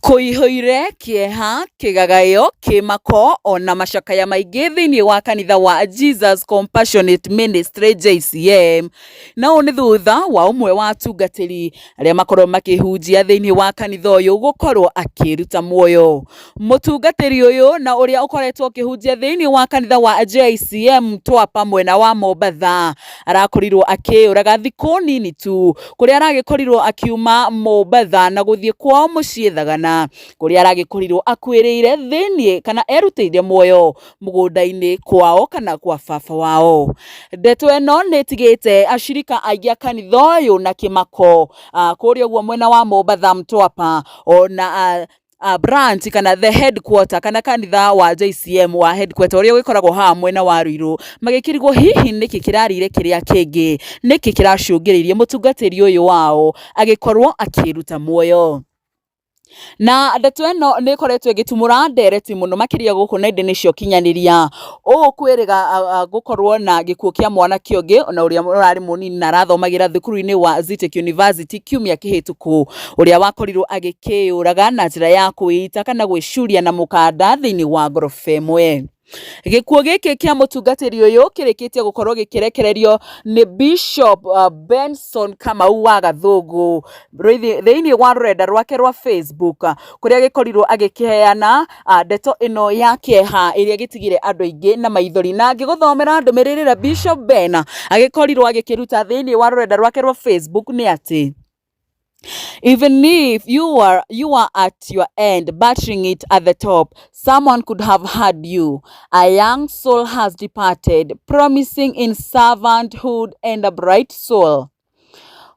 Kũihũire kĩeha, kĩgagayo, kĩmako ona macakaya maingĩ thĩinĩ wa kanitha wa Jesus Compassionate Ministry JCM. Na ũũ nĩ thutha wa ũmwe wa atungatĩri arĩa makorwo makĩhunjia thĩinĩ wa kanitha ũyũ gũkorwo akĩruta muoyo. Mũtungatĩri ũyũ na ũrĩa ũkoretwo akĩhunjia thĩinĩ wa kanitha wa JCM Mtwapa mwena wa Mombatha, arakorirwo akĩyũraga thikũ nini tu kũrĩa aragĩkorirwo akiuma Mombatha na gũthiĩ kwao mũciĩ Thagana, kũrĩa aragĩkorirwo akuĩrĩire thĩinĩ kana erutĩire muoyo mũgũnda-inĩ kwao kana kwa baba wao. Ndeto ĩno nĩ ĩtigĩte acirika aingĩ a kanitha ũyũ na kĩmako kũrĩa ũguo mwena wa Mombatha Mtwapa ona branch kana the headquarter kana kanitha wa JCM wa headquarter ũrĩa ũgĩkoragwo haha mwena wa Ruiru, magĩkĩrigwo hihi nĩkĩ kĩrarĩire kĩrĩa kĩngĩ, nĩkĩ kĩracũngĩrĩirie mũtungatĩri ũyũ wao agĩkorwo akĩruta muoyo. Na ndeto ĩno nĩ ĩkoretwo ĩgĩtumũra ndereti mũno makĩria gũkũ nenda-inĩ cia ũkinyanĩria, ũũ kwĩrĩga gũkorwo na gĩkuũ kĩa mwanake ũngĩ ona ũrĩa ũrarĩ mũnini na arathomagĩra thukuru-inĩ wa Zetech University kiumia kĩhĩtũku, ũrĩa wakorirwo agĩkĩyũraga na njĩra ya kwĩita kana gwĩcuria na mũkanda thĩinĩ wa ngoroba ĩmwe. Gĩkuũ gĩkĩ kĩa mũtungatĩri ũyũ kĩrĩkĩtie gũkorwo gĩkĩrekererio nĩ Bishop Benson Kamau wa Gathũngũ thĩinĩ wa rũrenda rwake rwa Facebook, kũrĩa agĩkorirwo agĩkĩheana ndeto ĩno ya kĩeha ĩrĩa ĩgĩtigire andũ aingĩ na maithori. Na ngĩgũthomera ndũmĩrĩri ĩrĩa Bishop Ben agĩkorirwo agĩkĩruta thĩinĩ wa rũrenda rwake rwa Facebook nĩ atĩ, "Even if you are at your end, battering it at the top, someone could have had you. A young soul has departed, promising in servanthood and a bright soul.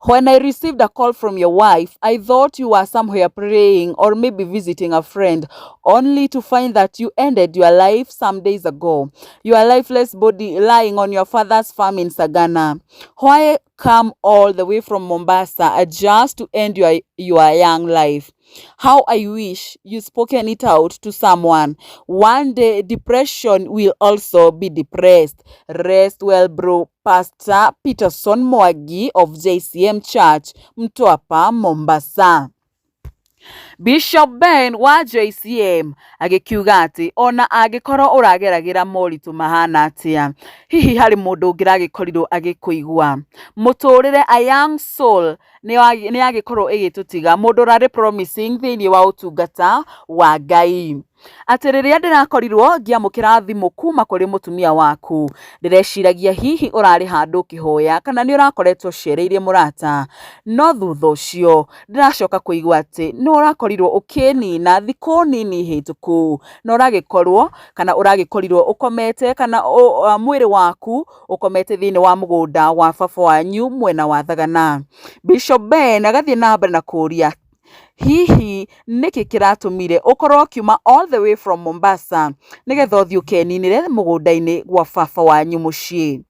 When I received a call from your wife, I thought you were somewhere praying or maybe visiting a friend, only to find that you ended your life some days ago. Your lifeless body lying on your father's farm in Sagana. Why come all the way from Mombasa just to end your young life? How I wish you spoken it out to someone. One day depression will also be depressed. Rest well, bro. Pastor Peterson Mwangi of JCM Church, Mtwapa, Mombasa." Bishop Ben wa JCM agĩkiuga atĩ ona angĩkorwo ũrageragĩra moritũ mahana atĩa, hihi harĩ mũndũ ũngĩ ũragĩkorirwo agĩkũigua. Mũtũrĩre, a young soul nĩ yagĩkorwo ĩgĩtũtiga, mũndũ ũrarĩ promising thĩinĩ wa ũtungata wa Ngai. Atĩ rĩrĩa ndĩrakorirwo ngĩamũkĩra thimũ kuma kũrĩ mũtumia waku, ndĩreciragia hihi ũrarĩ handũ ũkĩhoya kana nĩ ũrakoretwo ũcereire mũrata, no thutha ũcio ndĩracoka kũigua atĩ nĩ ũrakorirwo ũkĩnina thikũ nini hĩtũku, na ũragĩkorwo kana ũragĩkorirwo ũkomete kana mwĩrĩ waku ũkomete thĩinĩ wa mũgũnda wa baba wanyu mwena wa Thagana. Bishop Ben agathiĩ na mbere na kũũria hihi nĩkĩ kĩratũmire ũkorwo ũkiuma all the way from Mombasa nĩgetha ũthiĩ ũkeninĩre mũgũnda-inĩ gwa baba wanyu mũciĩ.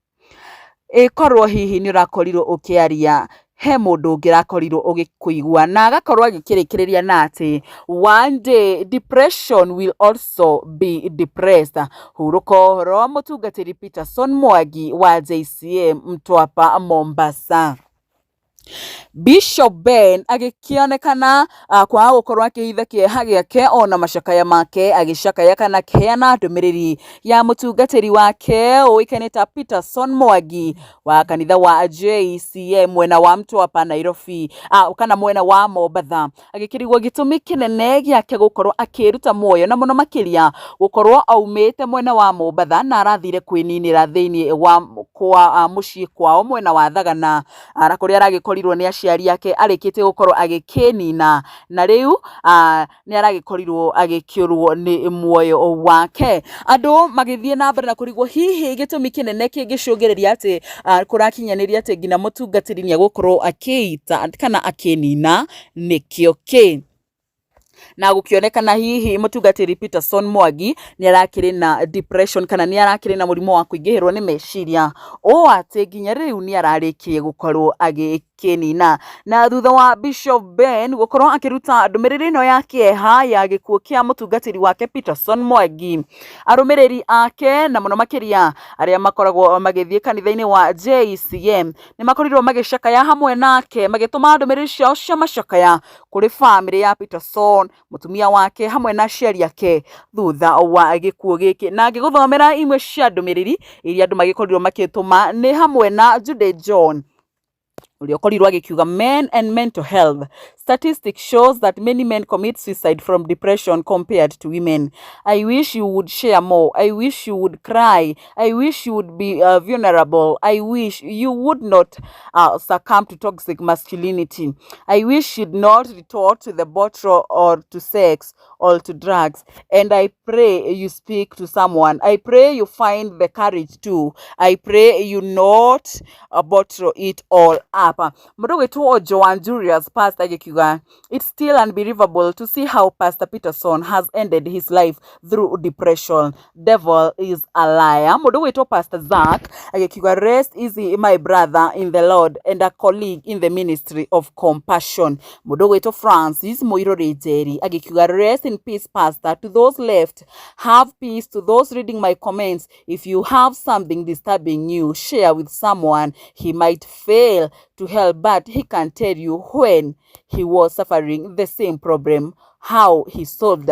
Ĩkorwo hihi nĩ ũrakorirwo ũkĩaria, he mũndũ ũngĩ ũrakorirwo ũgĩkũigua na agakorwo agĩkĩrĩkĩrĩria na atĩ one day depression will also be depressed. Hurũka ũhoro mũtungatĩri Peterson Mwangi wa JCM Mtwapa, Mombasa. Bishop Ben agĩkĩonekana kwaga gũkorwo akĩhitha kĩeha gĩake ona macakaya make, agĩcakaya kana akĩheana ndũmĩrĩri ya mũtungatĩri wake ũĩkaine ta Peterson Mwangi wa kanitha wa JCM mwena wa Mtwapa, Nairobi, kana mwena wa Mombatha, agĩkĩrigwo gĩtũmi kĩnene gĩake gũkorwo akĩruta muoyo na mũno makĩria gũkorwo aumĩte mwena wa Mombatha na arathire kwĩninĩra thĩinĩ wa kwa mũciĩ kwao mwena wa Thagana, na kũrĩa aragĩkorirwo nĩ aciari ake arĩkĩtie gũkorwo agĩkĩnina, na rĩu nĩ aragĩkorirwo agĩkĩũrwo nĩ muoyo wake. Andũ magĩthiĩ na mbere na kũrigwo hihi gĩtũmi kĩnene kĩngĩcũngĩrĩria atĩ kũrakinyanĩria atĩ nginya mũtungatĩri nĩ egũkorwo akĩita kana akĩnina nĩkĩo kĩ, na gũkĩonekana hihi mũtungatĩri Peterson Mwangi nĩ arakĩrĩ na depression kana nĩ arakĩrĩ na mũrimũ wa kũingĩhĩrwo nĩ meciria, ũũ atĩ nginya rĩu nĩ ararĩkirie gũkorwo agĩkĩnina. Na thutha wa Bishop Ben gũkorwo akĩruta ndũmĩrĩri ĩno ya kĩeha ya gĩkuũ kĩa mũtungatĩri wake Peterson Mwangi, arũmĩrĩri ake na mũno makĩria arĩa makoragwo magĩthiĩ kanitha-inĩ wa JCM nĩ makorirwo magĩcakaya hamwe nake, magĩtũma ndũmĩrĩri ciao cia macakaya kũrĩ bamĩrĩ ya Peterson. Mũtumia wake hamwe na aciari ake thutha wa gĩkuũ gĩkĩ. Na ngĩgũthomera imwe cia ndũmĩrĩri iria andũ magĩkorirwo makĩtũma nĩ hamwe na Jude John ũrĩa ũkorirwo agĩkiuga, "Men and mental health statistics shows that many men commit suicide from depression compared to women. I wish you would share more. I wish you would cry. I wish you would be vulnerable. I wish you would not succumb to toxic masculinity. I wish you'd not retort to the bottle or to sex or to drugs. And I pray you speak to someone. I pray you find the courage to. I pray you not bottle it all up." Mũndũ gwĩtwo Joan Julius Pastor agĩkiuga, "It's still unbelievable to see how Pastor Peterson has ended his life through depression. Devil is a liar." Mũndũ gwĩtwo Pastor Zach agĩkiuga, "Rest easy, my brother in the Lord and a colleague in the ministry of compassion." Mũndũ gwĩtwo Francis Mũirũrĩ Njeri agĩkiuga, "Rest in peace, Pastor. To those left, have peace. To those reading my comments, if you have something disturbing you, share with someone. He might fail to help, but he can tell you when he was suffering the same problem, how he solved."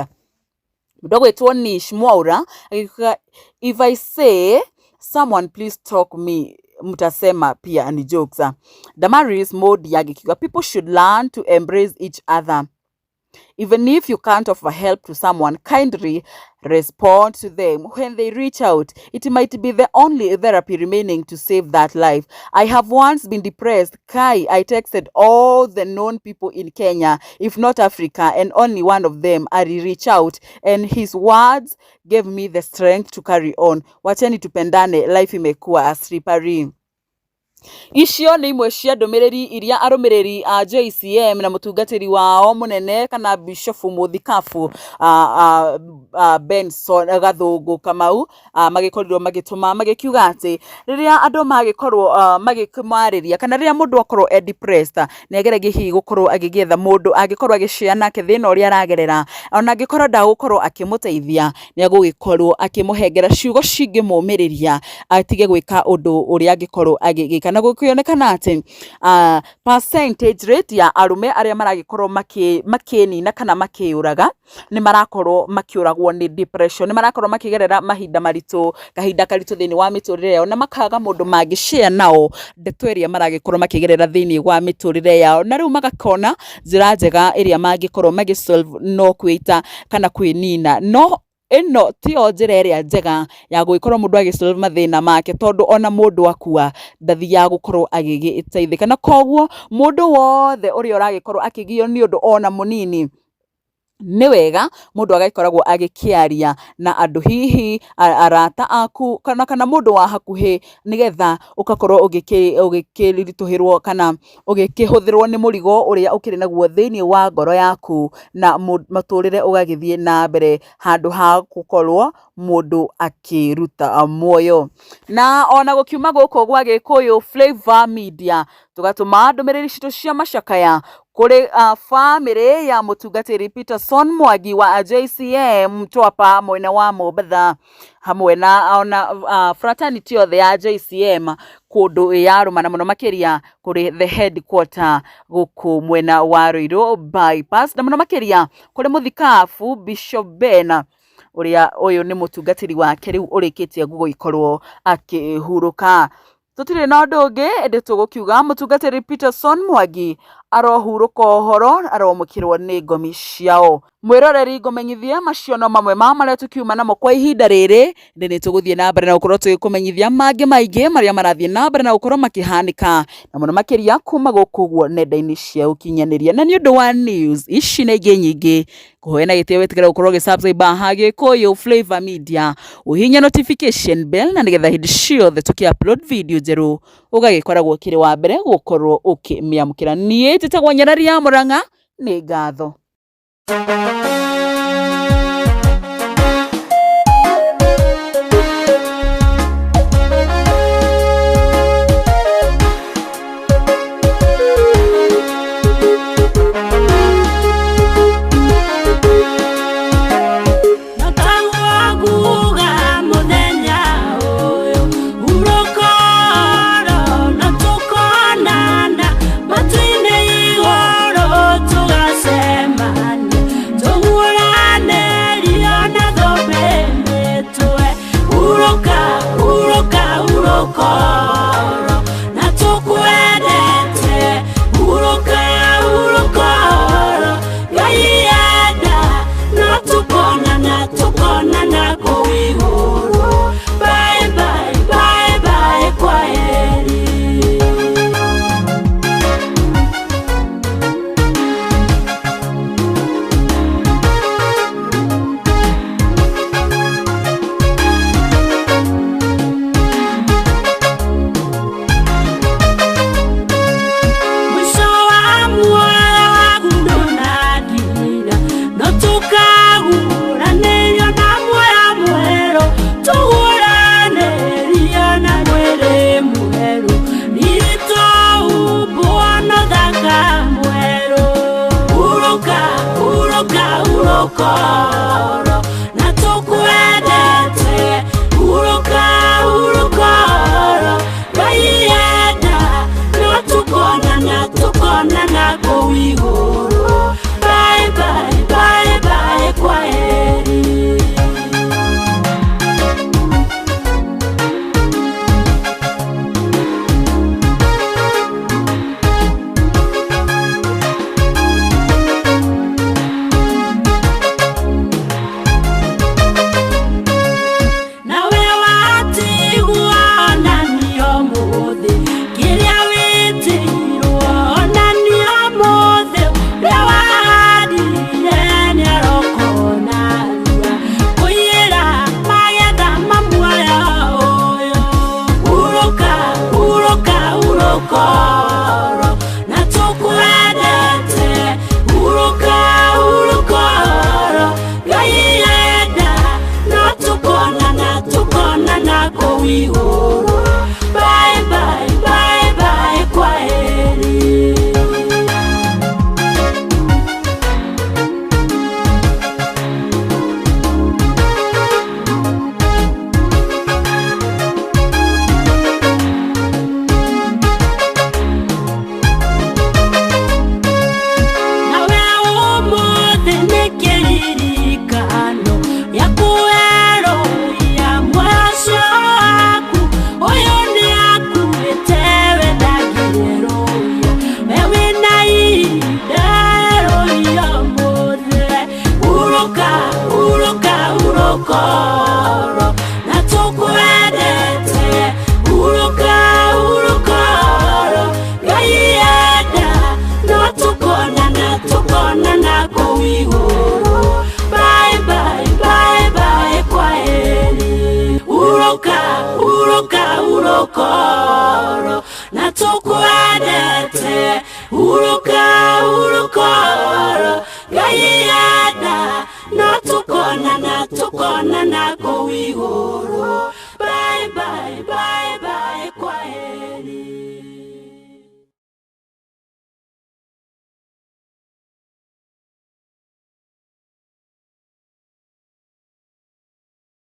Mũndũ agwĩtwo Nish Mwaura agĩkiuga, "If I say someone please talk me, mtasema pia ni jokes." Damaris Modi agĩkiuga, "People should learn to embrace each other. Even if you can't offer help to someone, kindly respond to them when they reach out. It might be the only therapy remaining to save that life. I have once been depressed. Kai, I texted all the known people in Kenya, if not Africa, and only one of them ali reach out, and his words gave me the strength to carry on. Wacheni tupendane, life imekuwa slippery." Icio nĩ imwe cia ndũmĩrĩri iria arũmĩrĩri a JCM na mũtungatĩri wao mũnene kana bishofu mũthikabu Benson Gathũngũ Kamau magĩkorirwo magĩtũma magĩkiuga atĩ rĩrĩa andũ magĩkorwo magĩkĩmarĩria kana rĩrĩa mũndũ akorwo e depressed, nĩ ageragia hihi gũkorwo agĩgĩetha mũndũ angĩkorwo agĩshare nake thĩna ũrĩa aragerera, ona angĩkorwo ndagũkorwo akĩmũteithia, nĩ agũgĩkorwo akĩmũhengera ciugo cingĩmũmĩrĩria atige gwĩka ũndũ ũrĩa angĩkorwo agĩgĩka. Na gũkĩonekana atĩ percentage rate ya arũme arĩa maragĩkorwo makĩnina kana makĩyũraga nĩ marakorwo makĩũragwo nĩ depression, nĩ marakorwo makĩgerera mahinda maritũ, kahinda karitũ thĩinĩ wa mĩtũrĩre yao, na makaga mũndũ mangĩ-share nao ndeto ĩrĩa maragĩkorwo makĩgerera thĩinĩ wa mĩtũrĩre yao, na rĩu magakona njĩra njega ĩrĩa mangĩkorwo magĩ solve no kwĩita kana kwĩnina. No ĩno tiyo njĩra ĩrĩa njega ya gũgĩkorwo mũndũ agĩ solve mathĩna make, tondũ ona mũndũ akua ndathiaga gũkorwo agĩgĩteithĩka. Na koguo mũndũ wothe ũrĩa ũragĩkorwo akĩgio nĩ ũndũ ona mũnini, nĩ wega mũndũ agagĩkoragwo agĩkĩaria na andũ, hihi arata aku kana mũndũ wa hakuhĩ, nĩgetha ũgakorwo ũgĩkĩritũhĩrwo kana ũgĩkĩhũthĩrwo nĩ mũrigo ũrĩa ũkĩrĩ naguo thĩinĩ wa ngoro yaku, na mũtũrĩre ũgagĩthiĩ na mbere handũ ha gũkorwo mũndũ akĩruta muoyo. Na ona gũkiuma gũkũ gwa Gĩkũyũ Flavour Media, tũgatũma ndũmĩrĩri citũ cia macakaya kũrĩ bamĩrĩ ya mũtungatĩri Peterson Mwangi wa JCM Mtwapa mwena wa Mombatha, hamwe na ona fraternity yothe ya JCM kũndũ yarũma, na mũno makĩria kũrĩ the headquarter gũkũ mwena wa Ruiru bypass, na mũno makĩria kũrĩ mũthikabu Bishop Ben, ũrĩa ũyũ nĩ mũtungatĩri wake rĩu ũrĩkĩtie gũgĩkorwo akĩhurũka. Tũtirĩ na ũndũ ũngĩ ĩndĩ tũgũkiuga mũtungatĩri Peterson Mwangi arohurũka ũhoro, aromũkĩrwo nĩ ngomi ciao. Mwĩroreri, ngũmenyithie macio no mamwe ma marĩa tũkiuma namo kwa ihinda rĩrĩ, ĩndĩ nĩ tũgũthiĩ na mbere na gũkorwo tũgĩkũmenyithia mangĩ maingĩ marĩa marathiĩ na mbere na gũkorwo makĩhanĩka, na mũno makĩria kuma gũkũ ũguo nenda-inĩ cia ũkinyanĩria. Na nĩ ũndũ wa news ici na ingĩ nyingĩ, ngũhoya na gĩtĩo wĩtĩkĩre gũkorwo ũgĩ-subscribe haha Gĩkũyũ Flavour Media, ũhihinye notification bell, na nĩgetha hĩndĩ ciothe tũkĩ upload video njerũ ũgagĩkoragwo ũkĩrĩ wa mbere gũkorwo ũkĩmĩamũkĩra. Niĩ njĩtagwo Nyarari ya Mũrang'a, nĩ ngatho. Notaguo mũthenya ũyũ urũkoro na tũkonana matu-inĩ igũrũ tũgacemania. Tũkaguũranĩrio na muoyo mwerũ, tũguũranĩrio na mwĩrĩ mwerũ, riri tũhumbwo na ũthaka mwerũ. Hurũka, hurũka, hurũka oro, na tũkwendete. Hurũka, hurũka oro, Ngai enda, no tũkonana, tũkonana kũu igũrũ. Bye, bye, bye, bye, kwaheri. Nawe watigwo na niĩ ũmũthĩ, kĩrĩa wĩtĩirwo na niĩ ũmũthĩ, ũrĩa wahandire nĩaroka narua, kũiyĩra magetha ma muoyo ũyũ. Hurũka, hurũka, hurũka oro, na tũkwendete. Hurũka, hurũka oro, Ngai enda, no tũkonana, tũkonana kũu igũrũ. Bye, bye, bye, bye, kwaheri. Nawe ũmũthĩ nĩ kĩririkano gĩa kwerũhia mũico waku, ũyũ nĩakuĩte we ndangĩrũia, we wĩna ihinda erũhia ũmũthĩ. Hurũka, hurũka, hurũka oro, na tũkwendete. Hurũka, hurũka oro, Ngai enda, no tũkonana, tũkonana kũu igũrũ. Bye, bye, bye, bye, kwaheri. Hurũka, hurũka, hurũka oro, na tũkwendete. Hurũka, hurũka oro, Ngai enda, no tũkonana, tũkonana kũu igũrũ. Bye, bye, bye, bye.